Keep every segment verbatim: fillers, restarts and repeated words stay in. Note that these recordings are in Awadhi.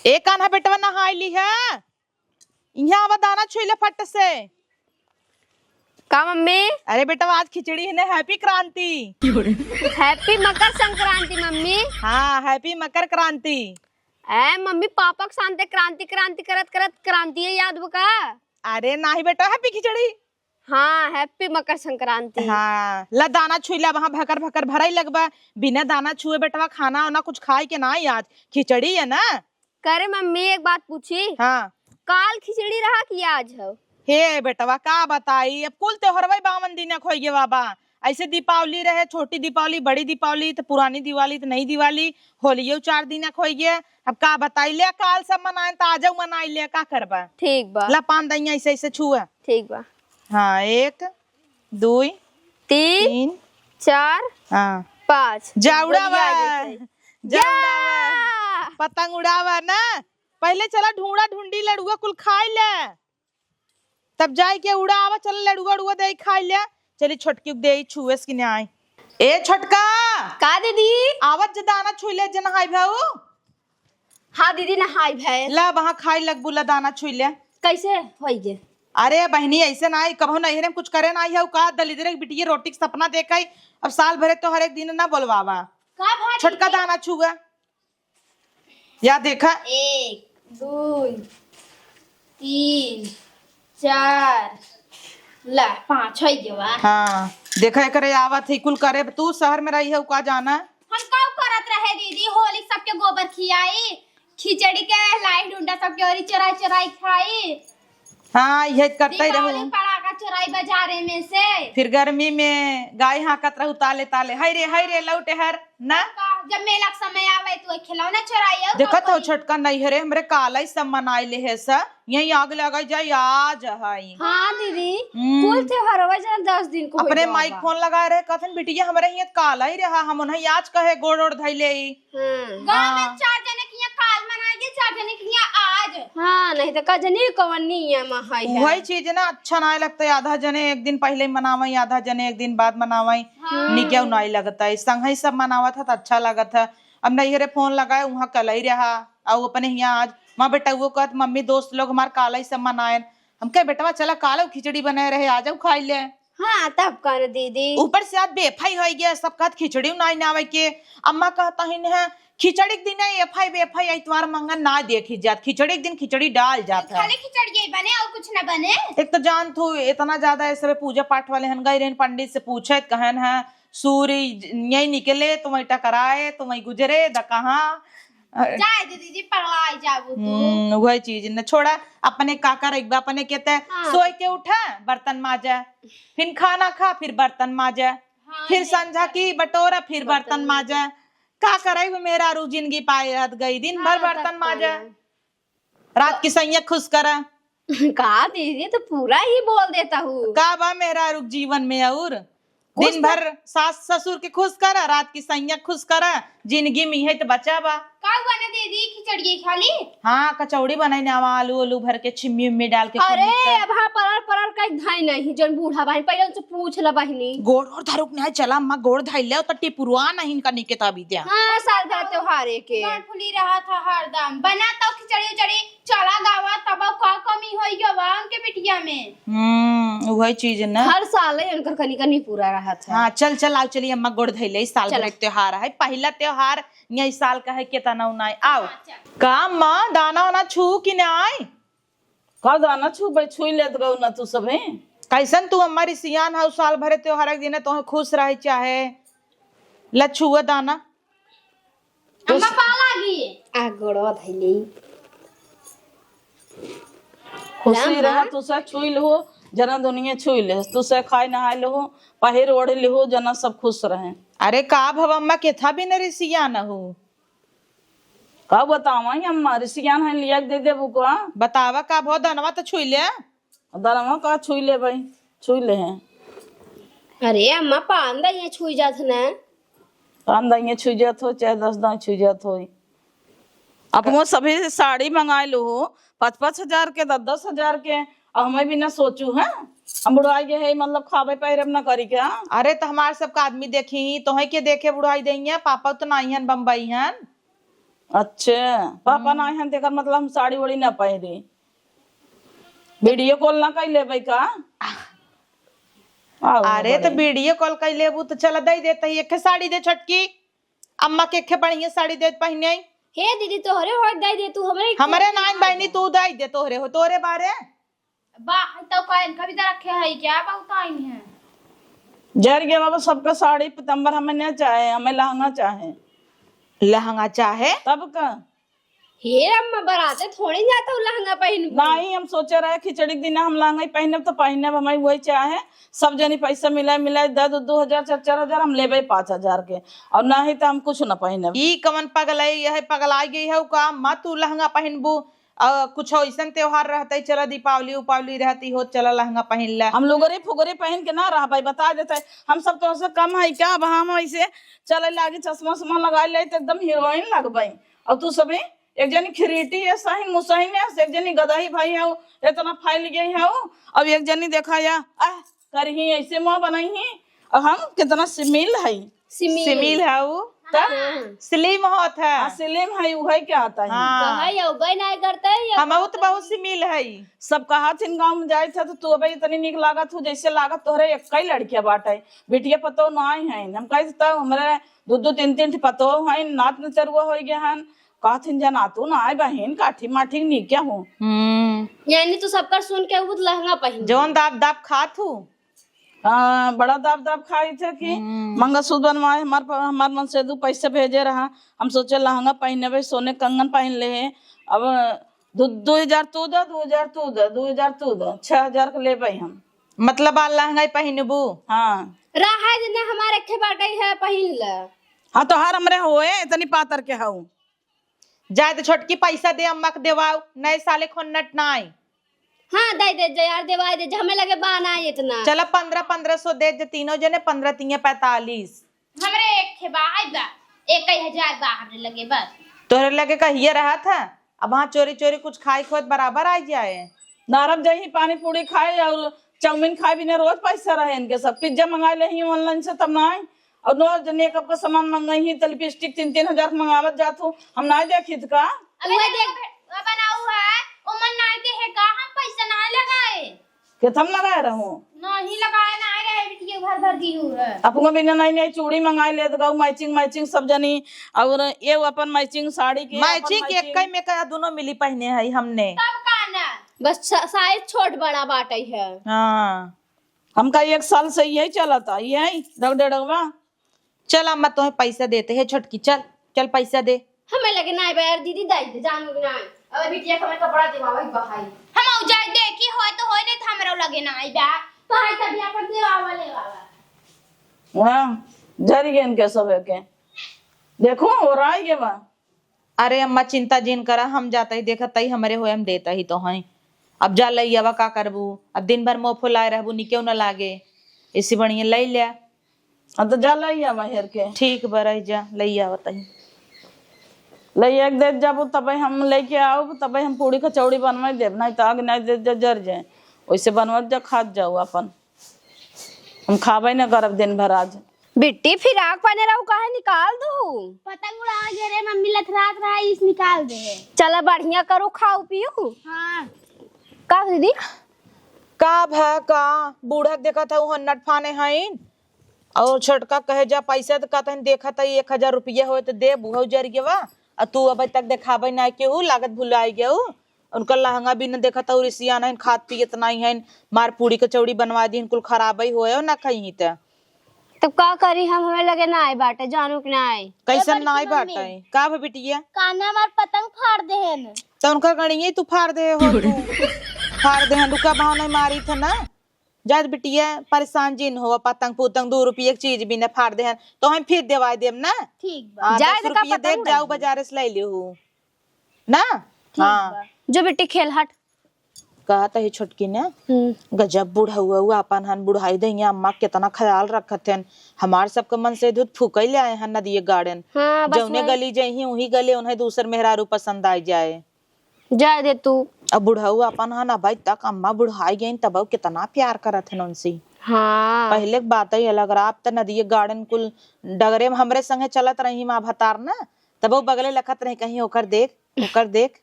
ए कान्हा बेटवा, नहाई लिहा, इहाँ आवा, दाना छुई ले फट से। का मम्मी? अरे बेटवा, आज खिचड़ी है ना, happy क्रांति। Happy मकर संक्रांति मम्मी। हाँ, happy मकर क्रांति। ए मम्मी, पापा के साथे क्रांति क्रांति करत करत क्रांति याद बा का? अरे नाही बेटा, happy खिचड़ी। हाँ, happy मकर संक्रांति। हाँ, ला दाना छुई ला, वहाँ भकर भकर भराई लगबा। बिना दाना छुए बेटवा खाना ओना कुछ खाए के नाही आज, खिचड़ी है ना। करे मम्मी, एक बात पूछी? हाँ। काल खिचड़ी रहा कि आज हौ? हे बेटवा, का बताई, अब कुल त्योहरवा बावन दिना क होइ गवा बा। ऐसे दीपावली रहे, छोटी दीपावली, बड़ी दीपावली, त पुरानी दिवाली, त नई दिवाली, होलियो चार दिना क होइ गया। अब का बताई, ले काल सब मनाए त आजौ मनाई ले, का करबा? ठीक बा। ला पान दइया ऐसे ऐसे छुआ। ठीक बा। हाँ, एक, दुई, तीन, तीन। चार, हाँ। पाँच। जा उड़ावा, बढ़िया देखे। जा उड़ावा। या! पतंग उड़ावा ना। पहिले चला ढूंढा ढूंढी लड़ुआ कुल खाई ले, तब जाई के उड़ावा। चला लड़ुआ उड़ुआ दे खाई ले। चली छोटकी के दे छुएस कि नाही। ए छोटका। का दीदी? आवत जे दाना छुई ले जे नहाई भाऊ। हाँ दीदी, नहाई भए। ला वहाँ खाई लगबू, ला दाना छुई ले। कैसे होई गे? अरे बहिनी, ऐसे नाही, कबहू नैहरे में कुछ करे नाही हौ का? दलिद्दर के बिटिया रोटी के सपना देखै, अब साल भरे तो हर एक दिन ना बोलवावा। का भाभी? छोटका दाना छुआ। या देखा। एक, दुई, तीन, चार, ला, पाँच होइ गवा। हाँ, देखा एकरे आवत है, कुल करे, तू शहर में रही हौ का जाना? हम का करत रहे दीदी, होली सबके गोबर खियाई, खिचड़ी के लाई डुंडा सबके ओरी चोराई चोराई खाई। हाँ, इहे करते ही रहू। दीपावली पड़ाका चोराई बाजारे में से। फिर गर्मी में गाय हाँकत रहू ताले ताले, "हाय रे, हाय रे, लौटे हर ना।" का, जब मेला के समय आवे तो खिलौना चोराई आऊ देखत का हो करी? छोटका नैहरे हमरे कालई सब मनाई ले है स, यही आग लगाई जाए आज है। हाँ दीदी, हम्म। कुल त्योहार होवे जन दस दिन को अपने होई माई बा। फोन लगाए रहे, कहतन, "बिटिया हमरे हियाँ कालई रहा, हम उन्हें आज कहे गोड़ ओड़ धैले ही।" हम्म। गाँव में हाँ। चार जने के यहाँ काल मनाई गे, चार जने के यहाँ आज। हाँ, नहीं तो का जनी कवन नियम है, है। वही चीज ना, अच्छा ना लगता है, आधा जने एक दिन पहिले मनावई, आधा जने एक दिन बाद मनावई, हाँ। निक नहीं लगता है। संगही सब मनावत है तो अच्छा लगत है। अब नैहरे फोन लगाए, वहाँ कलई रहा, अउ अपने हियाँ आज, वहाँ बेटउओ कहत, "मम्मी, दोस्त लोग हमार कालई सब मनाएन।" हम कहे, "बेटवा, चला, कालऊ खिचड़ी बनाए रहे, आ जाऊ, खाई ले।" हाँ, तब कर दीदी। ऊपर से आज बेफाई होइ गया, सब कहत खिचड़ी नाई ना आवे के। अम्मा कहता ही न, खिचड़ी के दिन एफाई बेफाई इतवार मंगन ना देखी जात, खिचड़ी के दिन खिचड़ी डाल जात है। खाली खिचड़ी ही बने और कुछ ना बने। एक तो जान तू इतना ज्यादा ऐसे पूजा पाठ वाले हन, गई रहन पंडित से पूछे, कहन है सूर्य यही निकले तो वही टकराए तो वही गुजरे द कहाँ। जाए दे दीदी, पगला जाबू तू। हम्म, वही चीज न छोड़ा, अपने का करे, एक बार अपने कहते हाँ। सोए के उठा, बर्तन माजा, फिर खाना खा, फिर बर्तन माजा, हाँ, फिर ये संझा की बटोरा, फिर बर्तन बर्तन माजा। का करे वो मेहरारू जिंदगी पाए रहत गई, दिन भर हाँ, बर्तन तब माजा। का। रात की सैया खुश करा। का दीदी, तो पूरा ही बोल देता हूँ। का बा मेहरारू के जीवन में और? कुछ दिन तो भर सास ससुर के खुश करा, रात की सैया खुश करा, जिंदगी में यही तो बचा बा। का हुआ ना दीदी, खिचड़ी खाली? हाँ, कचौड़ी बनाई ना, आलू, आलू भर के छिम्मी उम्मी डाल के अरे, खूब मीठा। अब हाँ, परल, परल का धाई नहीं, जौन बूढ़ा बहिन, पहिले उनसे पूछ ला बहिनी। गोड़ और धरुक नहीं चला, अम्मा गोड़ धाई ले, तो टिपुरवा नहीं इनका निके तभी द्या। हाँ, साल भर त्योहारे के। गाँठ फुली रहा था हरदम, बना तो खिचड़ी उचड़ी, चला गावा, तब का कमी होई गवा उनके बिटिया में। हम्म, वही चीज है ना। हर साल है उनकर कनी कनी पूरा रहा था। हाँ, चल, चल, आओ, चलिए, अम्मा गोड़ धइले, इस साल चला। भर एक त्योहार है, पहला त्योहार, यही साल का है, केतना उनाई, आओ। हाँ, चल। का अम्मा, दाना वाना छू कि नाई? का दाना छू भाई, छुई लेत गऊ ना तू सभे। कैसन तू अम्मा रिसियान हऊ, साल भरे त्योहार के दिने तोहे खुश रहे चाहे। ला छुआ दाना। अम्मा, पा लागी। आ, गोड़वा धइले। खुशी राम रहा, राम। तू सब छुई लहो, जना दुनिया छुई ले, तू सब खाए नहाए लहो, पहिर ओढ़ लहो, जना सब खुश रहे। अरे का भवा अम्मा, केथा बिन रिसियान हो? का बतावा अम्मा, रिसियान है, लिया के दे देबू का? बतावा का भवा, दनवा तो छुई ले। दनवा का छुई ले भाई, छुई ले हैं। अरे अम्मा, पान दइया छुई जात ना। पान दइया छुई जात हो, चाहे दस दाई छुई जात हो। अब वो सभी साड़ी मंगाए लो हो, पाँच पाँच हजार के, दस दस हजार के, अब हमें भी ना सोचू है। हम बुढ़ाई के है, मतलब खाबे पहिरब ना करी क्या? अरे तो हमारे सबका आदमी देखी, तोहे के देखे बुढ़ाई दइया, पापा तो नाई हन, बम्बई हन। अच्छा, पापा हम्म। ना आए हैं, तेकर मतलब हम साड़ी ओड़ी ना पहिरी। वीडियो कॉल ना कइ लेबै का? आओ अरे, तो बड़े। वीडियो कॉल कइ लेबू तो चला दइ देत ही, एक्खे साड़ी दे छोटकी, अम्मा के एक्खे बढ़िया साड़ी दे पहिने। हे दीदी, तोहरे होत दइ दे तू, हमरे हमरे नाइन बहिनी, तू दइ दे, तोहरे हो, तोहरे बारे। बा, तो का इनका भी तो रखे है क्या? बहुत आइन है। जर गया बाबा, सबका साड़ी पीताम्बर हमें ना चाहे, हमें लहंगा चाहे। लहंगा चाहे? तब का? हे अम्मा, बराते थोड़ी जाता हूँ लहंगा पहिन के। नहीं, हम सोचे रहे खिचड़ी के दिन हम लहंगा ही पहिनब तो पहिनब, हमें वही चाहे। सब जनी पैसा मिलाए मिलाए दे दो, दो हजार, चार चार हजार, हम लेबे पाँच हजार के, और नहीं तो हम कुछ न पहिनब। ई कवन पगलई, यह पगलाई गई है का? अम्मा तू लहंगा पहिनबू, अ, कुछ ऐसन त्योहार रहतई, चला दीपावली उपावली रहती हो, चला लहंगा पहिन ले। हम लुगरी फुगरी पहिन के ना रहबई, बता देतई। हम सब तोहसे कम हई का? अब हम ऐसे चले लागी, चश्मा उश्मा लगाइ लेई त एकदम हीरोइन लगबई। और तू सभी एक जनी खिरीटी है, सही मुसहिन है, एक जनी गदही भई है, इतना फैल गई है। अब एक जनी देखा या, आह, करही ऐसे मुँह बनइही, और हम कितना सिमिल हई। सिमिल। सिमिल है उ। तब? हाँ। स्लिम होत है। हाँ, स्लिम है, उहइ कहत ही। हाँ। कहइ अउबइ नाहीं करतइ, या हमहू तो बहुत सिमिल हई। सब कहत हिन गाँव में जाइत है तो तू अबे इतनी नीक लागत हू, जैसे लागत तोहरे एक्कइ लड़किया बाटइ, बिटिया पतोह नाहीं हइन। हम कहित तब हमरे दू दू तीन तीन ठे पतोह हइन, नात नचरुआ होइ गया हन। कहत हिन, "जनातू नाहीं बहिन, काठी माठी नीके हू।" हम्म। यानी तू सबकर सुन के उ लहंगा पहिन जौन दाब दाब खात हू। हाँ, बड़ा दाब दाब खाई थे कि हम्म। मंगलसूत्र बनवाए, हमार प-, हमार मनसेधू पैसे भेजे रहा। हम सोचे लहंगा पहिनबे, सोने कंगन पहिन ले है। अब दू, दू हजार तू दे, दू हजार तू दे, दू हजार तू दे, छह हजार के लेबे हम। मतलब आ लहंगा ही पहिनबू? हाँ। रहे दे ना, हमार एक्खे बाटइ है, पहिन ले। हाँ, तोहार हमरे होए, इतनी पातर के हऊ। जाए दे छोटकी, पैसा दे, अम्मा के देवाऊ, नए साले खोन्नट नाई। हाँ, दे दे जे यार, देवाई दे जे, हमें लगे बा ना इतना। चला, पन्द्रह पन्द्रह सौ दे जे, तीनों जने, पन्द्रह तिया पैंतालीस। हमरे एक्खे बा, आई बा, एक ही हजार बा हमरे लगे बस। तोहरे लगे कहिए रहत है, अब वहाँ चोरी चोरी कुछ खाई खोत बराबर आ जाए। नारब जही पानी पूरी खाए और चाउमीन खाए बिना रोज पैसा रहे इनके सब। पिज्जा मंगाए लेही online से तब नाई। और नौ जने कप का सामान मंगाई ही, त लिपस्टिक तीन तीन हजार के मंगावत जात हो। हम नाई देखी त का? अबे उहे देखो देख। बे-, वो बनाऊ है, ओमन नाई दे है का, हम पैसा नाई लगाए। के थम लगाए रहूं? नहीं लगाए, नाई रहे बिटिया घर भर दी हूँ है। अपनो बिना नाई नाई चूड़ी मंगाए लेत गऊ, matching matching सब जनी। और ये अपन matching साड़ी के, अपन matching matching। एक्कई में का दोनों मिली पहिने है हमने। तब का ना? बस सा-, size छोट बड़ा बाटई है। हाँ। हमका एक साल से यही चलता, यही डग डगवा। चल अम्मा, तोहे पैसा देते है छोटकी, चल, चल पैसा दे। हमें लगे नाई बा यार, दीदी दाई दे, जानू के नाई। अब बिटिया के हमें कपड़ा देवावे के बहाई। हम जाए देखी, होए तो होए, नहीं तो हमरो लगे नाई बा। तो हाय तभी अपन देवावा ले बाबा। हाँ, झरी गेन के सब है के। देखो, ओराई गे बा। अरे अम्मा, चिंता जिन करा, हम जाता ही देखत ही, हमरे होए हम देता ही तो हैं। अब जा लई आवा, का करबू? अब दिन भर मुँह फुलाए रहबू, निकेउ न लागे। इसी बढ़िया लई ले। हाँ, तो जा लई आवा हेर के। ठीक बा, रह जा, लई आवत ही। लई एक देत जाबू, तबे हम लेके आउब, तबे हम पूड़ी कचौड़ी बनवाई देब, नहीं तो आग नहीं देत जा, जर जाए। वैसे बनवत जा, खात जाओ अपन। हम खाबे न करब दिन भर आज। बिट्टी, फिराक पहने रहू, काहे निकाल दू? पतंग उड़ावे गे रे मम्मी, लथरात रहा, इस निकाल दे। चला, बढ़िया करू, खाऊ पीऊ। हाँ। का दीदी? का भा का? बूढ़ा के देखत हऊ, हन्नट फाने हईन। और छोटका कहे जा पैसा, त कहत हईन, देखत हई, एक हजार रुपया होए त देबू, हऊ जरियवा। आ तू अबे तक देखाबे ना केहू, लागत भुलाई गऊ। उनका लहंगा भी न देखत हऊ, रिसियान हईन, खात पियत नाई हईन, मार पूड़ी कचौड़ी बनवा दीन, कुल खराबई होए ना खइही त। तब का करी हम, हमें लगे नाई बाटे, जानू के नाई। कैसन ए बड़की नाई मम्मी। बाटे? का भा बिटिया? कान्हा हमार पतंग फाड़ देहेन। त उनका गणिये तू फाड़ दे हो तू। फाड़ देहेन, रुका भाव नहीं मारी थे ना। जात बिटिया परेशान जिन हो, पतंग पुतंग दू रुपये के चीज भी न फाड़ देहेन, तो हम फिर देवाई देम ना। ठीक बा। हाँ, जाए दस दे का रुपये पतंग देत जाऊ, उड़ाई। बाजारे से ले लिहू। ना? ठीक हाँ। बा। जो बिट्टी खेल हट। कहत ही छोटकी ने, हम्म। गजब बुढ़ऊ अपन हन, बुढ़ाई दइया अम्मा केतना ख्याल रखत हन। हमार सबके मनसेधू त फूकई ले आए हन नदिये गाड़न। हाँ, बस जौने वही। गली जइही, उही गली उन्हें दूसर मेहरारू पसंद आइ जाए। जाए दे तू। अब बुढ़ऊ अपन हन, अबे तक अम्मा बुढ़ाई गईन, तब केतना प्यार करत हन उनसे। हाँ। पहिले के बात ही अलग रहा, अब त नदिये गाड़न कुल डगरे में हमरे संगे चलत रही माँ भतार ना, तब वो बगले लखत रहे कहीं, "ओकर देख, ओकर देख।"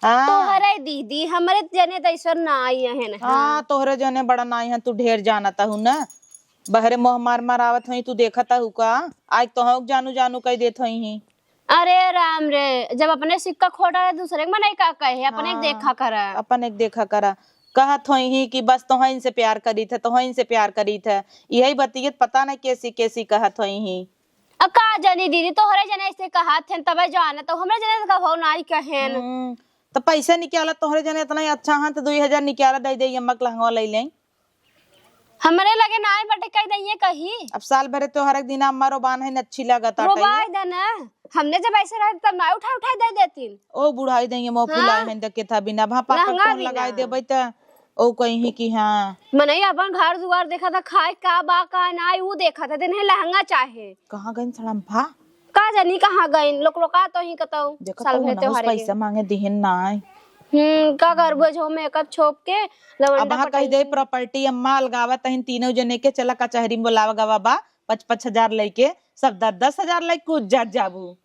हाँ। तोहरे दीदी, हमरे जने त ऐसन ना आई है ना। हाँ, तोहरे जने बड़ा ना आई है, तू ढेर जानत हूँ ना। बहरे मोह मार मार आवत होई, तू देखत हूँ का? आज तो हम जानू जानू कह देत होई ही। अरे राम रे, जब अपने सिक्का खोटा है, दूसरे के मनई का कहे, अपने के हाँ, देखा करा। अपन एक देखा करा। कहत होई ही कि बस तोहइन से प्यार करीत है, तोहइन से प्यार करीत है। यही बतियत पता न कैसी कैसी कहत होई ही। अब का जानी दीदी, तोहरे जने ऐसे कहत हैं, तबे जाने, तो हमरे जने तो कभो नाई कहेन। हम्म, तो पैसा निकाला, तोहरे जने इतना ही अच्छा है, तो दुई हजार निकाला, दे दे, अम्मा के लहंगा ले लें। हमरे लगे नाई बटे, कह दइए कही। अब साल भरे त्योहार के दिन अम्मा रोबान है, अच्छी लागत आटा रोबाई ये। दे ना, हमने जब ऐसे रहे तब नाई उठा उठा दे देतीन। ओ बुढ़ाई दइए, मोह ना। फुलाए हैं, देखे था बिना, भा पापा लहंगा फोन बिना। लगाए देबै त ओ कहीं कि हाँ। मनई अपन घर दुआर देखा था, खाए का बा का नाई, ऊ देखा था, देने लहंगा चाहे। कहाँ गइन सड़म भा? का जानी कहाँ गइन, लोक लोका तो ही कतौ। देखा साल तो भर ना, त्योहार के। पैसा मांगे दिहन नाई। हम्म, का करबो, जो मेकअप छोप के लवंडा अब हाँ कह दे पटाई। प्रॉपर्टी अम्मा अलगावत हइन तीनों जने के, चला कचहरी में बोलावा गवा बा, पच पच हजार लेके, सब दस दस हजार लेके कूद जात जाबू।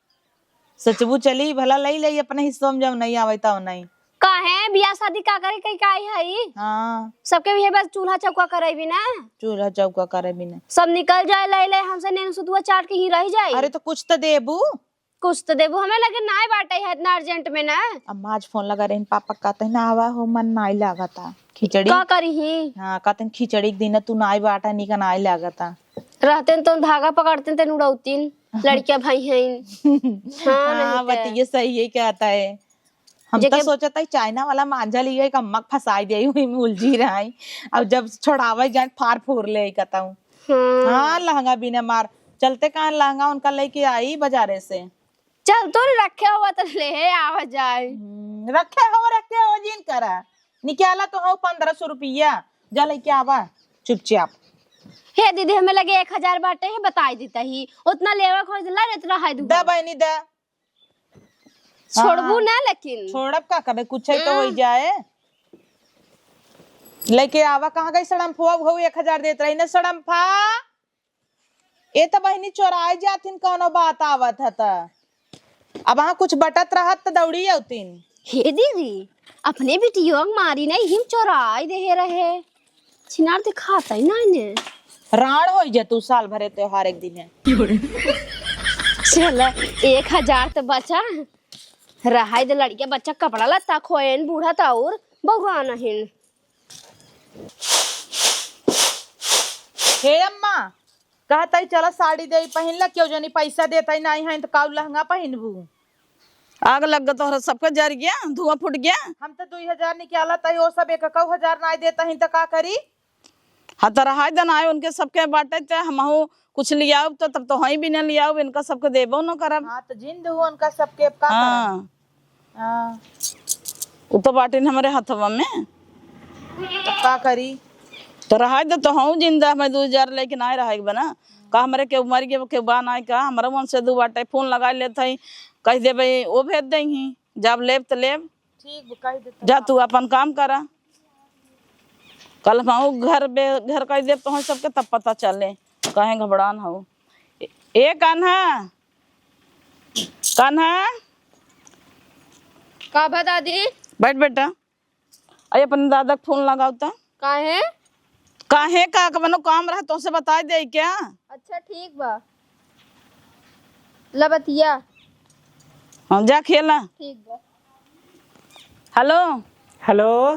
सोचबू चली भला लई लई अपने हिस्सों में, जब नहीं आवे तो नहीं। काहे बियाह शादी का करे कई काई हई? हाँ। सबके भी है बस चूल्हा चौका करे बिना। चूल्हा चौका करे बिना। सब निकल जाए लई लई हमसे नेन सुतुआ चाट के ही रह जाए। अरे तो कुछ तो देबू। कुछ तो देबू, हमें लगे नाई बाटे है इतना अर्जेंट में ना। अम्मा आज फोन लगा रही पापा कहते हैं ना आवा हो मन नाई लागता। खिचड़ी। का करी ही? हाँ कहते हैं खिचड़ी के दिन तू नाई बाटा निका नाई लागता। रहते न तो धागा पकड़ते न तेन उड़ौतीन। लड़किया भाई हैं। हाँ, हाँ, नहीं तो। बतिये सही है, क्या आता है? हम तो जेके सोचत हई चाइना वाला मांझा लिया, एक अम्मा के फंसाई दे, वही में उलझी रही। अब जब छोड़ावे जाए, फार फूर ले कतऊ। हम्म। हाँ, लहंगा बिना मार। चलते कहाँ लहंगा उनका लेके आई बाजारे से। चल, तू रखे हुआ तो ले आवा जाए। हम्म, रखे हो, रखे हो जिन करा। निकाला तो हो पन्द्रह सौ रुपया, जा लेके आवा चुपचाप। हे दीदी, हमें लगे एक हजार बाटे है, बताई देता ही। उतना लेवा खोज ला, इतना है दूंगा। दा बहनी, दा। छोड़बू हाँ। ना लेकिन। छोड़ब का कबे, कुछ है तो हाँ। होई जाए। लेके आवा, कहाँ गई सड़म्फवा? वो एक हजार देत रही ना सड़म्फा। ए त बहिनी चोराए जाथिन, कौनो बात आवत ह त। अब वहाँ कुछ बटत रहत त दौड़ी अउतिन। हे दीदी, अपने बिटियों के मारी नहीं हिम चोराए देहे रहे। छिनार दिखाता ही ना इन्हें। राण होई जा तू साल भरे त्योहार एक दिन है। चला, एक हजार त बचा। रहाई दे लड़किया बच्चा कपड़ा लत्ता खोएन, बूढ़ा त और बउरा नहिन। हे अम्मा, कहत हई चला साड़ी देई पहिन ला, केहू जनी पैसा देत हई नाई हई त काऊ लहंगा पहिनबू? आग लग गया तोहरा सबके जर गया, धुआं फूट गया। हम त दुई हजार निकालत हई, ओ सब एक एकऊ हजार नाई देत हई त का करी? हाँ, त रहाई दे ना, उनके सबके बाटे, ते हमहू कुछ लियाउब, त तब तो हई भी न लियाउब, इनका सबके देबो न करब। हाँ, त जिन दू उनका सबके, अब का करब? हाँ। हाँ। उ तो बाटिन हमरे हथवा में। त का करी? त रहाई दे, तो हूँ जिंदा, हमें दू हजार लेके ना रहे के बना। का हमरे केहू मर गए, केहू बा नाई का? हमरा मन से दू बाटे, फोन लगा लेत हई, कह देबे, वो भेज देही, जब लेब त लेब। ठीक बा, कह देता जा, बा। तू अपन काम करा। कल हम घर बे-, घर कह देब तोहन सबके, तब पता चले, काहे घबरान हो। ए, ए कान्हा, कान्हा। का बा दादी? बैठ बेटा। अरे अपने दादा के फोन लगाओ त। काहे? काहे का, कवनो काम रहे तोसे बताई दे क्या? अच्छा ठीक बा। ला बतिया। हाँ, जा खेला। ठीक बा। हेलो। हेलो।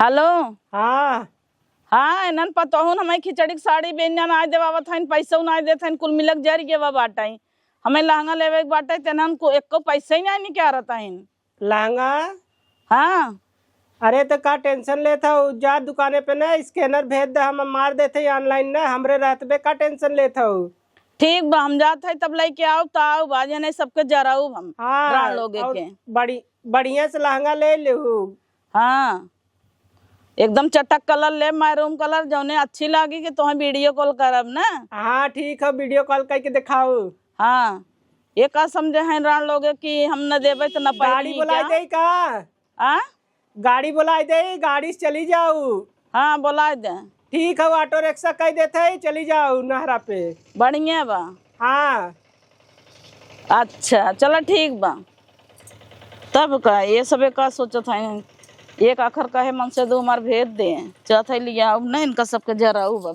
हेलो। हाँ। हाँ, इन्हन पतोहुन हमें खिचड़ी के साड़ी बेन्या नाय देवावत हइन, पैसो नाय देत हइन, कुल मिलक जरि गवा बाटइ। हमें लहंगा लेवे के बाटइ, तेनहन को एको पैसा ही नाय निकारत हइन। लहंगा? हाँ। अरे त का tension लेत हऊ? जा दुकाने पे ना scanner भेज दे, हम मार देत हई online ना, हमरे रहत बे का tension लेत हऊ? ठीक बा, हम जात हई तब लइके आउब त आउब, आज नहीं सबके जराउब हम। हाँ, राण लोगे और के। बड़ी, बढ़िया से लहंगा ले लेहू। हाँ, एकदम चटक colour ले, maroon colour, जौने अच्छी लागी कि तोहे video call करब ना। हाँ, ठीक है, video call करके दिखाऊ। हाँ, ये का समझे हैं राण लोगे कि हम न देबे त न गाड़ी पहिनी बोलाई क्या? दे का? आ? गाड़ी बोलाई दे, गाड़ी से चली जाऊ। हाँ, बोलाई दे। ठीक है, auto रिक्शा कह देते हैं, चली जाऊ नहरा पे। बढ़िया बा। हाँ। अच्छा, चला ठीक बा। तब का, ये सबे का सोचत हैं? एक आखर कहे मन से दो मार भेज दे। चाहत है लिया, अब नहीं इनका सबके जराऊ बा।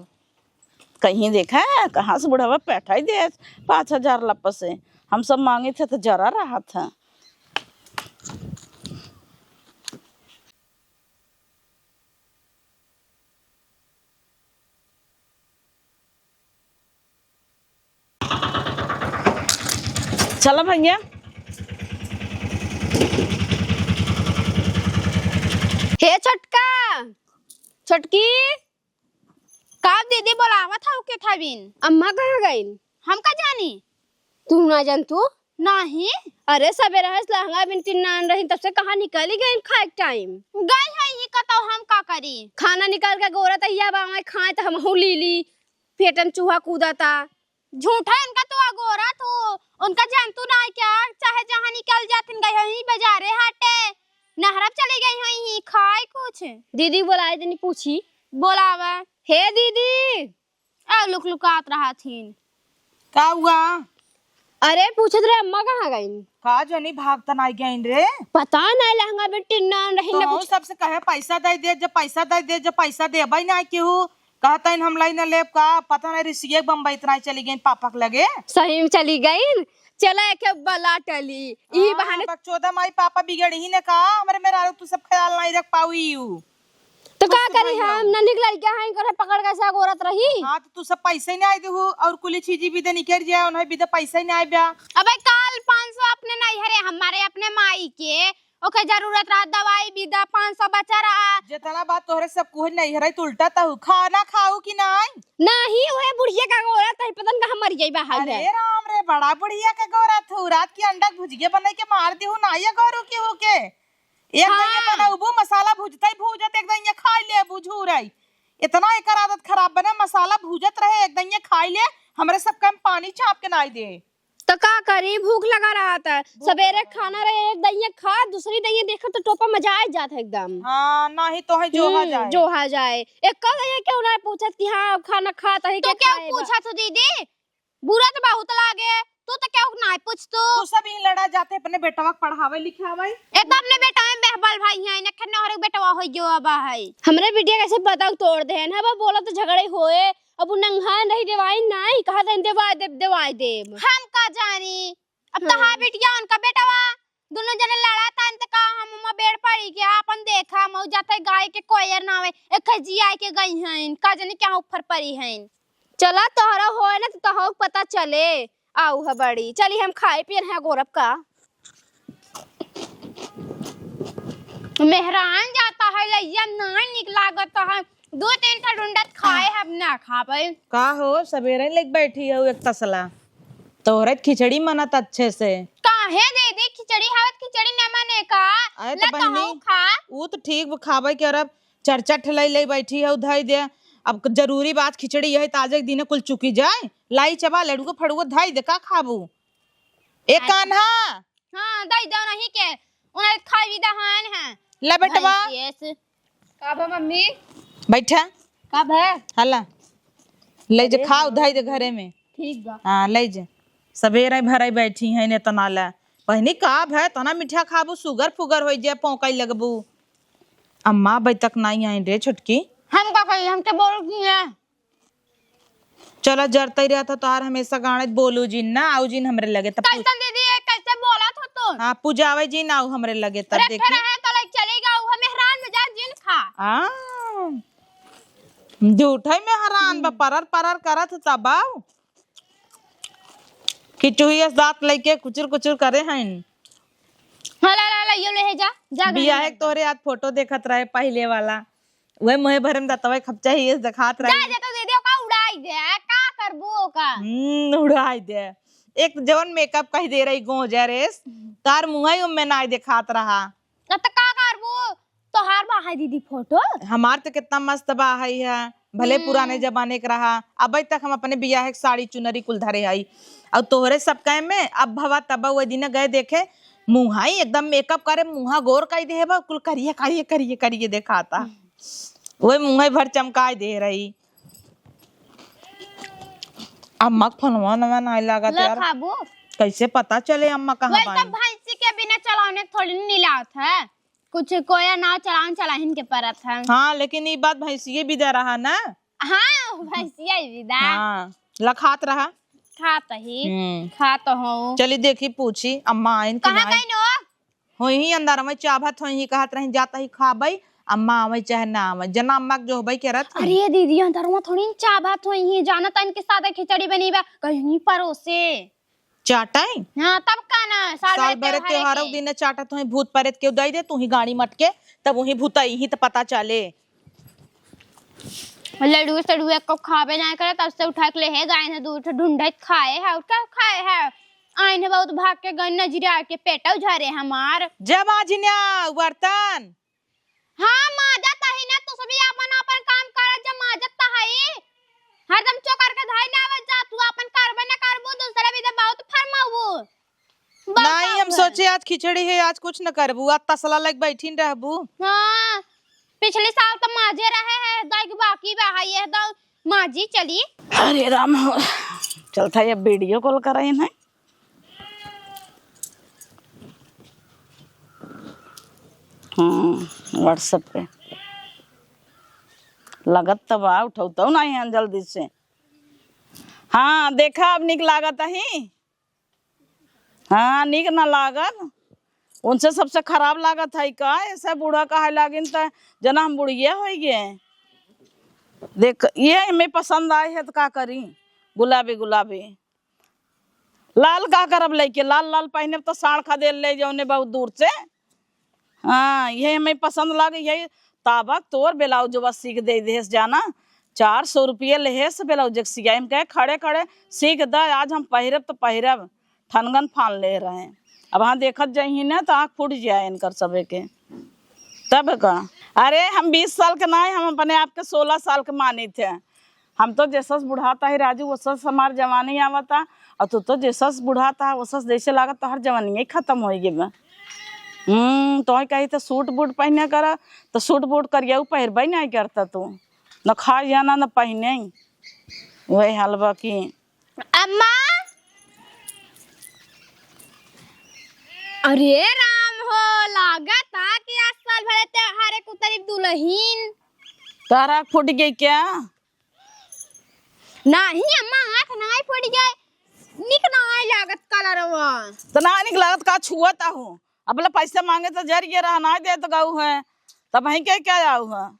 कहीं देखा, कहाँ से बुढ़ावा पैठाई दे पाँच हजार लप से। हम सब मांगे थे तो जरा रहा था। चला भैया। हे छोटका, छोटकी, का दीदी बोलावत हऊ के थाविन? अम्मा कहाँ गइन? हम का जानी? तू ना जान तू? नाही। अरे सबेरे से लहंगा बिन टिन्नान रही, तब से कहाँ निकली गइन खाए के टाइम? गई है ही कतौ, हम का करी? खाना निकाल के गोरा तहिया बावे खाए त हमहू ली ली। पेटन चूहा कूदता। झूठा इनका तो अगोरा तू, उनका जानतू ना क्या? चाहे जहाँ निकल जाथिन गई होई बाजारे हाटे, नहरप चली गई होई ही खाए कुछ। दीदी बोलाए तनी पूछी। बोलावा। हे दीदी। आ लुकलुकात रहा थीन। का हुआ? अरे पूछत रहे अम्मा कहाँ गईन? का जनी भाग त नाई गईन रे? पता नाई लहंगा में टिन्नान रही ना तो कुछ। सबसे कहे पैसा दे दे, जब पैसा दे दे, जब पैसा देबे ना केहू, कहतइन हम लाई न लेब का, पता नहीं रिसिये बम्बई इतना चली गई पापा के लगे। सही में चली गई। चला एके बला टली। ई हाँ, बहाने बकचोदा माई पापा बिगड़ ही ने का, हमरे मेहरारू तू सब ख्याल नहीं रख पाऊ यू। तो का कुछ करी भइया। हम नन्ही के लड़किया हैं, इनकर पकड़ के ऐसे अगोरत रही। हाँ, तो तू सब पैसे नहीं आए देहू और कुली चीजी भी दे निकल जाए, उन्हें भी दे पैसे नहीं आए ब्या। अबे काल पाँच सौ अपने नहीं हरे, हमारे अपने माई के ओके जरूरत रहा, दवाई भी दा, पाँच सौ बचा रहा। जितना बात तोहरे सब कुछ नहीं है, तो उल्टा तहु खाना खाऊ कि नहीं? नहीं, ओहे बुढ़िया का गोरा तही पतन का हम मर जाई बाहर अरे में। राम रे, बड़ा बुढ़िया का गोरा थू, रात की अंडा के भुजिया बनाई के मार दिहू ना, ये गोरू की हो के। एक हाँ। दइया बनाऊबू, मसाला भुजतई भूजत, एक दइया खाई लेबू झूरई। इतना एकर आदत खराब बने, मसाला भूजत रहे, एक दइया खाई ले, हमरे सब काम पानी चाप के नाई दे। तो का करी, भूख लगा रहा था। भूख सबेरे लगा खाना रहा। रहे, एक दइया खा, दूसरी दइया देखा तो टोपा मजाए जात है एकदम। हाँ, नाही तो है जोहा हम्म, जाए। जोहा जाए। एक कल ये क्यों ना पूछत कि हाँ, अब खाना खात है तो के क्या खाए बा? पूछत हो दीदी? बुरा तो बहुत लागे, तू तो क्या ना पूछ तू। तू सब ही लड़ा जाते अपने बेटवा के पढ़ावे लिखावे। ए तो अपने बेटवा में बेहबल भाई है, नखन नहरे बेटवा हो गयो अब है। हमरे बिटिया कैसे पतंग तोड़ दे हैं, अब बोला तो झगड़े होए, अब उ नंगहान रही देवाई नाई, कहा देन देवाई देब, देवाई देब। हम का जानी, अब हम्म। तहार बिटिया उनका बेटवा, दोनों जने लड़ा था, त का हम उमा बेड़ पड़ी के आपन देखा, मऊ जाते गाय के कोयर नावे, एक जी आए के गई हैं, का जानी क्या ऊपर पड़ी हैं। चला तोहरा होए ना तो तोहरा पता चले, आऊ ह बड़ी। चली हम खाए पियन है गोरब का। मेहरान जाता है, लइया ना निक लागत है, दो तीन ठा ढूंढत खाए, हम ना खाबे। का हो, सबेरे लेके बैठी हो एक तसला, तोहरे खिचड़ी मनत अच्छे से। काहे दीदी, खिचड़ी हवत खिचड़ी न मने का? अरे तो ला बहिनी, तहु खा। ऊ तो ठीक बा, खाबे के, और अब चरचा ठेलाई ले बैठी हो, धई दे। अब जरूरी बात खिचड़ी यही ताजे के दिने कुल चुकी जाए, लाई चबा लड़ुआ फड़ुआ धई दे, का खाबू? ए अरे। कान्हा, हाँ, दई दो नहीं के, उन्हें खाई भी दहान है। ले बेटवा। भैंसियस। का बा मम्मी? बैठा। का बा? हला। ले जे अरे खाओ, हाँ। धई दे घरे में। ठीक बा। हाँ, ले जे। सबेरे भराई बैठी हैं ने तना ला। बहिनी का भय, तना मीठा खाबू, सुगर फुगर होई जे, पौंकाई लगबू। अम्मा अबै तक नाई आई रे छोटकी। हम का कही, हम तो बोल की है। चला, जरतई रहत ह तोहार, हमेशा गाड़त बोलू जिन ना, आऊ जिन हमरे लगे तब पूज-, कैसन दीदी है, कैसे बोलत हो तू? हाँ, पुजावे जिन आऊ हमरे लगे तब रखे देखी। रहे तो ले चली गऊ, हमें हरान में जा जिन खा। हाँ, झूठे में हरान बा, हम्म। परर परर करत ह तब आऊ। कि चुहिया दांत लेके कुचुर कुचुर करे हैं। हाँ, ला, ला, ला, ये ले है, जा, जा, घर में बियाहे रख। तोहरे आज फोटो देखत रहे पहिले वाला। वह मुँहे भरे में दतवा खपचा ही, ये देखात जा, रही। जा, तो दीदी का उड़ाई दे, का करबू ओका? हम्म, उड़ाई दे। एक तो जवन मेकअप कही दे रही गोजा रेस, तार मुँह ही उम्मे नाई देखात रहा। ना तो का करबू? तोहार बा है दीदी फोटो? हमार तो कितना मस्त बा है, है। भले हम्म। पुराने जमाने के रहा, अबै तक हम अपने बियाह के साड़ी चुनरी कुल धरे हई। और तोहरे सब कहे में अब भवा तब वो दिन गए देखे, मुँह ही एकदम मेकअप करे, मुँहा गोर कई दे बा, कुल करिए, करिए, करिए, करिए देखाता। हम्म। वही मुँह भर चमकाई दे रही। अम्मा के फोनवा नवा नाई लागत ला यार। खाबू? कैसे पता चले अम्मा कहाँ वही तो बाई? भैंसी के बिना चलाउने थोड़ी न निलात है, कुछ कोया नाव चलान चलाहिन के परत है। हाँ, लेकिन ई बात भैंसिये बिदा रहा ना। हाँ, भैंसिया ही बिदा। हाँ, लखात रहा। खात ही। हम्म। खात हो। चली देखी, पूछी, अम्मा आइन कि कहाँ नाई? गइन हो? होइहीं अंदर में चाभत होइहीं, कहत रही, "जात ही खाबई, अम्मा आवइ चाहे ना आवइ, जना अम्मा के जोहबइ करत होइहीं।" अरे दीदी, अंदरवा थोड़ी न चाभत होइहीं, जानत इनके साथ खिचड़ी बनी बा, कहीं परोसे। चाटइ? हाँ, तब का ना, साल साल भर भर त्योहार त्योहारों के। दिन चाटत होइहीं, भूत प्रेत के दइ दे, तू ही गाड़ी मटके, तब वही भूतइहीं त पता चले। लड्डू सड्डू एको खाबे नाहीं करे, तब से उठा के लेहे गए हैं, दू ठो ढूंढत खाए है, और का खाए है? आइन है बहुत भाग के गइन नजरिया के पेटउ झरे हमार। जब आज ना बर्तन। हाँ, माजत ही ना, तू सभी आपन आपन काम करत जा, माजत त हई। हरदम चोकर के धई ना आवत जा, तू आपन करबे ना करबू, दूसरे भी तो बहुत फरमाऊ। नाहीं, हम सोचे आज खिचड़ी है, आज कुछ न करबू, आज तसला लग बैठिन रहबू। हाँ, पिछले साल त माजे रहे है, दाई के बाकी बा, है ये दाई माजी चली। अरे राम हो, चलता ये वीडियो कॉल करे ना। हम्म, WhatsApp पे लगत त बा, उठौतौ नाहीं है जल्दी से। हाँ, देखा अब निक लागत ही। हाँ, नीक ना लागत। उनसे सबसे खराब लागत है का? ऐसे बूढ़ा कहे लागिन त जना हम बुढ़िया होइ गए। देख, ये हमें पसंद आए है त का करी? गुलाबी गुलाबी। लाल का करब लइके? लाल लाल पहिनब त साँड़ खदेड़ ले जउने बहुत दूर से। हाँ, यही हमें पसंद लागे, यही ताबक तोर ब्लाउजवा सीख दे देस जाना, चार सौ रुपये लेहेस ब्लाउज के सियाई। हम कहे, "खड़े खड़े सीख द, आज हम पहिरब त पहिरब।" ठनगन फान ले रहे। अब हाँ देखत जइहीं ना त आँख फूट जाए इनकर सबे के। तब का? अरे हम बीस साल के नाहीं, हम अपने आप के सोलह साल के मानित है। हम तो जैसस बुढ़ात ही राजू, ओसस हमार जवानी आवता, और तू तो जैसस बुढ़ात ह, ओसस जैसे लागत तोहर जवानिये खतम होइ गए बा। हम्म, तोहे कही त सूट बूट पहिने करा, त सूट बूट करियाऊ पहिरबे नाहीं करता तू, न खाए जाना न पहिने। वही हाल बा कि अम्मा, अरे राम हो, लागत आ कि आज साल भरे त्योहारे कुतरी दुलहिन। तारा फूट गई क्या? नाहीं अम्मा, आँख नाहीं फूट गए, निक नाहीं लागत कलरवा। त नाहीं निक लागत का छुअत हो? अब ले पैसा माँगे त जर गए रहा, नाहीं देत गऊ है, तब वहीं के क्या जाऊ है?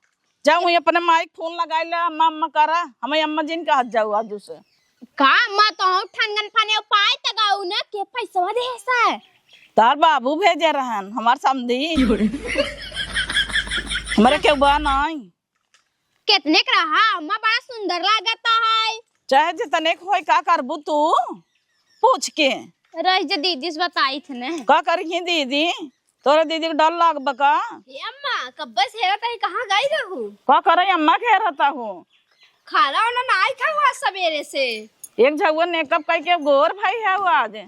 जाऊ ही अपने माई के फोन लगाई ले, अम्मा अम्मा करा, हमें अम्मा जिन कहत जाऊ आज से। का अम्मा तो ठनगन फने पाए त गऊ न के पैसा दे से। तार बाबू भेजे रहन, हमार समधी। हमरे के बा नाहीं। कितने के रहा? अम्मा बड़ा सुंदर लागता है। चाहे जितने के होई, का करबू तू? पूछ के। रह जे दीदी से बताई थे ने। का करिही दीदी? तोरे दीदी के डर लागबा का? ए अम्मा, कब्बे से हेरत ही, कहाँ गई रहू? का करे अम्मा के हेरत हो? खाना वाना नाहीं खाऊ आज सबेरे से। एक झउआ मेकअप कइके गोर भई है आज।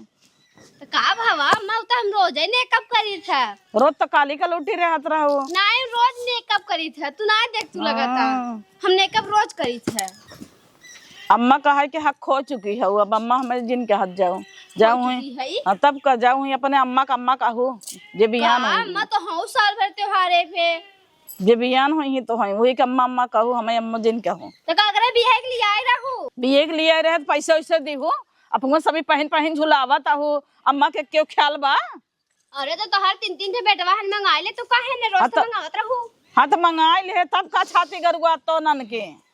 त का भवा, अम्मा, उ त हम रोजे मेकअप करीत है। रोज त काली कलौटी रहत रहो। नाहीं, रोज मेकअप करीत है, तू नाहीं देख, तू लगता। हाँ। हम मेकअप रोज करीत है। अम्मा कहे के हक खो चुकी है, अब अम्मा हमें जिन कहत जाओ। खो जाओ चुकी हुई। है? हाँ, तब का जाओ हुई, अपने अम्मा का अम्मा कहू, जे बिहान का होई। अम्मा तो हौ साल भर त्योहारे पे। जे बियान होइहीं तो होइहीं, वही के अम्मा, अम्मा कहू, हमें अम्मा जिन कहू। तो का करे, बियाह के लिए आए रहू? बियाह के लिए आए रहे तो पैसा वैसा दीहू, अपनो सभी पहिन, पहिन झुलावत आहू, अम्मा के क्यों ख्याल बा? अरे तो तोहर तीन, तीन ठे बेटवा हन, मंगाए ले, तू काहे ने रोज हाँ तो तो, मंगावत रहू? हाँ तो मंगाए ले, तब का छाती गरुआ तो नन के।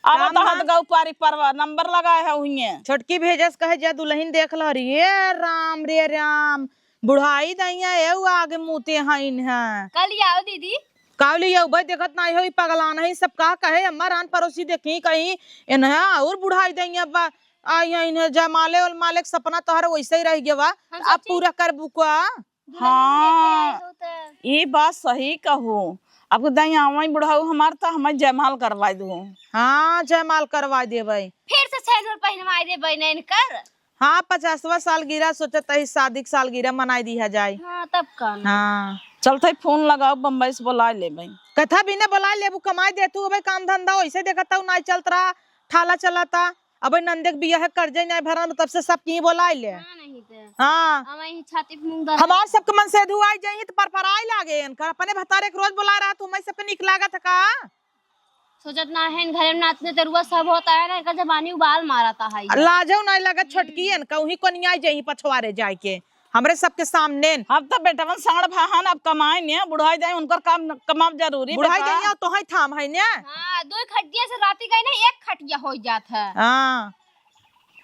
अब राम तो राम। हद गऊ पारी परवा, नंबर लगाए है उहिए। छोटकी भेजस कहे, "जा दुलहिन देख लो।" अरे राम रे राम, बुढ़ाई दइया एउ आगे मुते हइन है। कल आओ दीदी। काव ले आओ भाई, देखत नाहीं हो, ई पगलान है, सब का कहे, अम्मा रान परोसी देखी कहीं, इन्हें और बुढ़ाई दइया बा, आ, यहाँ इन्हें जयमाले उलमाले के सपना तोहर वैसे ही रह गया बा, हम अब सोची पूरा करबू का? दुलहिन लेके हाँ, आए हो त। ई बात सही कहू, अब दइया आवई बुढ़ाऊ हमार त हमें जयमाल करवाई दू। हाँ, जयमाल करवाई देबई। फिर से सेनुर पहिनवाई देबई न इनकर। हाँ, पचासवा सालगिरह सोचत ही, शादी के सालगिरह मनाई दिया जाए। हाँ, तब का ना। हाँ। चलत ही फोन लगाओ, बम्बई से बोलाए लेबे। कथा भी ने बोलाए लेबू, कमाई देतू होबे, काम धंधा वैसे देखत हूँ नाई चलत रहा, ठाला चलता। अब नंदे के बियाह कर्जे नाहीं भरन, तब से सब कहीं बोलाइ ले। हाँ, नहीं तो। हाँ। अब वहीं छाती पे मूंग दर्द। हमार सबके मन से धुआई जाई तो परपराई लागे इनकर। अपने भतारे के रोज बोला रहा, तू मैं सबके निक लागत है का? सोचत ना है, इन घरे में नात नतरुआ सब होता है ना, इनका जबानी उबाल मारता है। लाजो नाहीं लगत छोटकी इनका, उही कोनियाई जाई पछवारे जाए के। हमरे सबके सामने। अब तो बेटवन साँड़ भाहन, अब कमाए ने, बुढ़ाई जाए, उनकर काम, कमाब जरूरी बुढ़ाई बा। जाए, तोहई थाम है ने। हाँ, दो खटिया से राती गई ना, एक खटिया हो जात है। हाँ,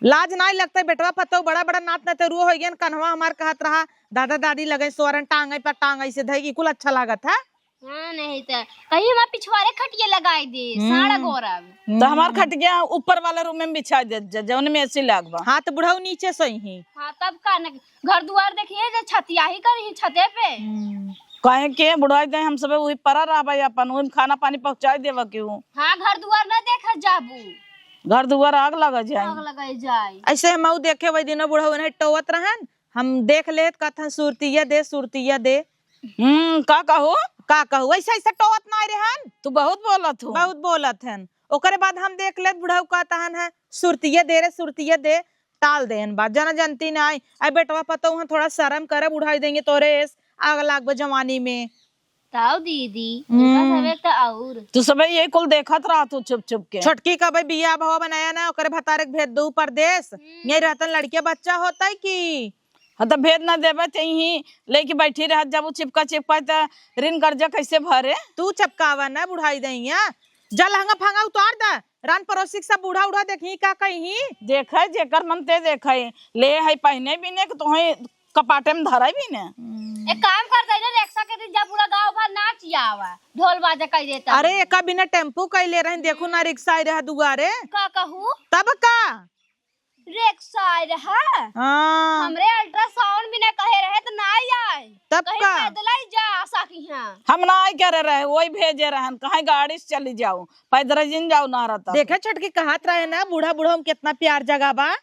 लाज नाहीं लगता है, बेटवा पतोह बड़ा बड़ा नात नतरुआ हो गया, कन्हवा हमार कहत रहा, दादा दादी लगे सोरन टांगे पर टांगे से धई, कुल अच्छा लागत है। हाँ, नहीं तो कहीं हमार पिछवारे खटिया लगाई दे, हम्म। साँड़ गोरब। तो हमार हम्म। खटिया ऊपर वाला रूम में बिछा दे, ज-, जौन में एसी लाग बा। हाँ, तो बुढ़ऊ नीचे सोइहीं। हाँ, तब का न, घर दुआर देखिए जे छतिया ही करी छते पे। हम्म। काहे के बुढ़ाई दे हम सबे वही परा रहबे अपन, वही में खाना पानी पहुँचाई देवा केहू। हाँ, घर दुआर न देखा जाबू। घर दुआर आग लगा जाए। आग लगा जाए। ऐसे हम ऊ देखे वही दिन बुढ़ऊ नहीं टोवत रहन, हम देख लेत कहत हन, "सुरतिया दे, सुरतिया दे।" हम्म, का कहू? का कहू? ऐसे, ऐसे टोवत नाहीं रहन। तू बहुत बोलत हो। बहुत बोलत हन। ओकरे बाद हम देख लेत, बुढ़ऊ कहत हन है, "सुरतिया दे रे, सुरतिया दे।" टाल देहन बात, जना जनती नाहीं। आई बेटवा पतोह हन, थोड़ा शर्म करे, बुढ़ाई देंगे तोरे एस, आग लागबे जवानी में। ताऊ दीदी, हम्म। उनका सबे तो और। तू सबे ये कुल देखत रहा तू छुप छुप के। छोटकी का भाई बियाह भवा बनाया ना, ओकरे भतारे के भेज दू परदेस। हम्म। यही रहतन लड़के बच्चा होता है कि हाँ, तो भेद ना देबे, ते ही लेके बैठी रहत, जब उ चिपका चिपका, त ऋण कर्जा कैसे भरे? तू चपकावा ना बुढ़ाई दहिया, जा लहंगा फहंगा उतार द, रान पड़ोसी के सब बूढ़ा उढ़ा देखी का कही। देखे, जेकर मन ते देखे, ले है पहने बिने के तोहे कपाटे में धरे बिने। एक काम कर दे ना, रिक्शा के दिन जा पूरा गाँव भर नाच आवा, ढोल बाजा कह देता। अरे, एका बिना टेम्पू कैले रहन, देखू ना रिक्शा आई रहा दुआरे। का कहू? तब का? रिक्शा आए रहा। हाँ। हमरे अल्ट्रासाउंड बिना कहे रहे तो ना आए। तब कहीं का? पैदल ही जा सकी हैं। हम ना आए करे रहे, वही भेजे रहन, कहीं गाड़ी से चली जाओ, पैदल जिन जाओ ना रहता। देखे छोटकी कहत रहे ना, बूढ़ा बूढ़ा में कितना प्यार जगा बा।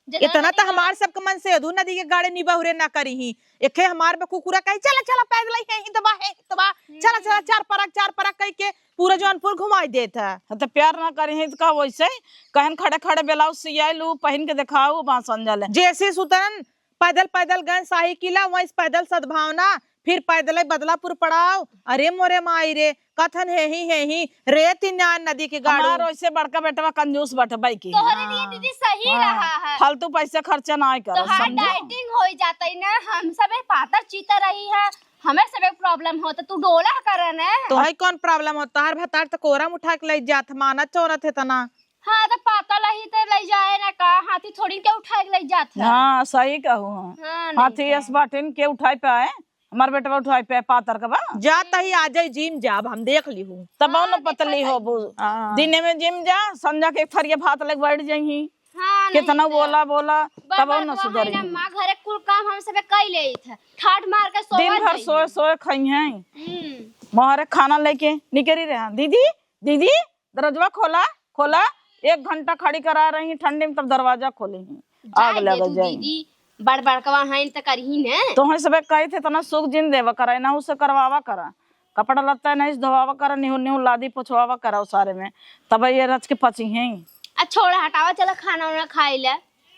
जितना इतना तो नहीं हमार सबके मन से अधू नदी के गाड़े निबहुरे ना करी ही। एके हमार बा कुकुरा कही, "चला, चला, पैदल ही है, ही तो बा, है, ही तो बा। चला, चला, हम्म। चार परक, चार परक," कह के पूरा जौनपुर घुमाई देत है। हाँ, तो प्यार ना करी ही तो का वैसे ही कहन खड़े खड़े ब्लाउज सियाई लू, पहन के दिखाऊ, बाँस अंजल है। जैसे सुतन पैदल पैदल गए साही किला, वहीं से पैदल सद्भावना, फिर पैदल बदलापुर पड़ाव। अरे मोरे माई रे, कथन हे ही, हे ही, रे तीन नदी के गाड़ू। हमार वैसे बड़का बेटवा कंजूस बटबाई की। तोहरे लिए हाँ। दीदी सही हाँ। रहा है। फालतू पैसा खर्चा ना कर, तोहार समझो? डाइटिंग हो जाता है ना, हम सबे पातर चीतर रही है, हमें सबे प्रॉब्लम होता, तू डोला करे ने। तोहे कौन प्रॉब्लम होता? तोहार भतार तो कोरा में उठा के ले जात, मानत चोरत है तना। हाँ, तो पातल ही तो ले जाए ना का, हाथी थोड़ी के उठा के ले जात है। हाँ, सही कहू, हाँ। हाँ, नहीं हाथी तो। यस बाटिन के उठाई पाए, हमार बेटवा उठाई पाए पातर का बा। जा तही आ जाई जिम जाब, हम देख ली हूँ। तब हाँ, न पतली देखा होबू। हाँ। दिने में जिम जा, संझा के एक थरिया भात लेके बैठ जाई। हाँ, नहीं कितना तो। बोला, बोला, तब बर्बाद न हुआ सुधरी। है ना, माँ घरे कुल काम हम सबे कई लेत है। ठाठ मार के सोवत दिन भर जाई। सोए, सोए खाई हैं। हम्म। मोहरे खाना लेके निकरी रहे। दीदी, दीदी, दरवाजा खोला, खोला। एक घंटा खड़ी करा रही ठंडी में, तब दरवाजा खोली ही। आग जाए दे लग तू जाए। दीदी, बड़ बड़कवा हैं त करही ने। तोहे सबे कही थे, इतना सुख जिन देवा करा, ना उसे करवावा करा। कपड़ा लत्ता नहीं से धोवावा करा, निहू निहू लादी पोछवावा करा उसारे में। तब ये रच के पची हैं। आ छोड़ हटावा, चला खाना वाना खाई ले।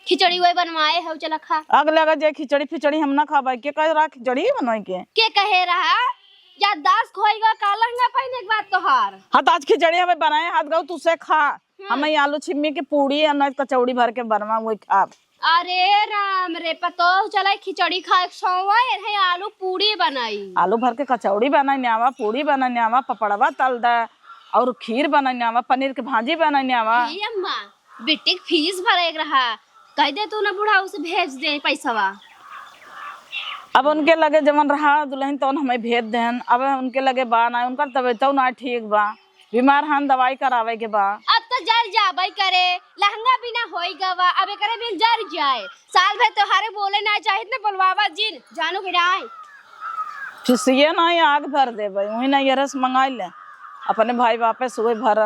खिचड़ी वही बनवाए हो, चला खा। आग लगा जाए, खिचड़ी फिचड़ी हम ना खाबे। के कहे रहा खिचड़ी बनवाए के? के कहे रहा? याददाश्त खोई गवा का लहंगा पहने के बाद तोहार? हाँ, तो आज खिचड़ी हमें बनाए, हाथ गऊ तू से खा। हम्म। हमें आलू छिम्मी के पूड़ी या ना कचौड़ी भर के बनवा, वही खाब। अरे राम रे, पतोह चला खिचड़ी खाए के सौवा, इन्हें आलू पूड़ी बनाई। आलू भर के कचौड़ी बनाई न्यावा, पूड़ी बनाई न्यावा, पपड़वा तल दा, और खीर बनाई न्यावा, पनीर के भाजी बनाई न्यावा। ए अम्मा, बेटी के फीस भरे के रहा, कह दे तू ना बुढ़ाऊ से भेज दे पैसवा। अब उनके लगे जवन रहा दुल्हन तवन हमें भेज देहन, अब उनके लगे बा ना, उनकर तबीयत ना ठीक बा, बीमार हन, दवाई करावे के बा। अब तो जर जाबे करे, लहंगा बिना होई गवा, अब एकरे बिन जर जाए। साल भर त्योहारे बोले ना चाहित ना बोलवावा जिन, जानू के नाय। खिसिये नाय आग भर देबे, वही ना ये रस मंगाई ले, अपने भाई बापे से वही भरा।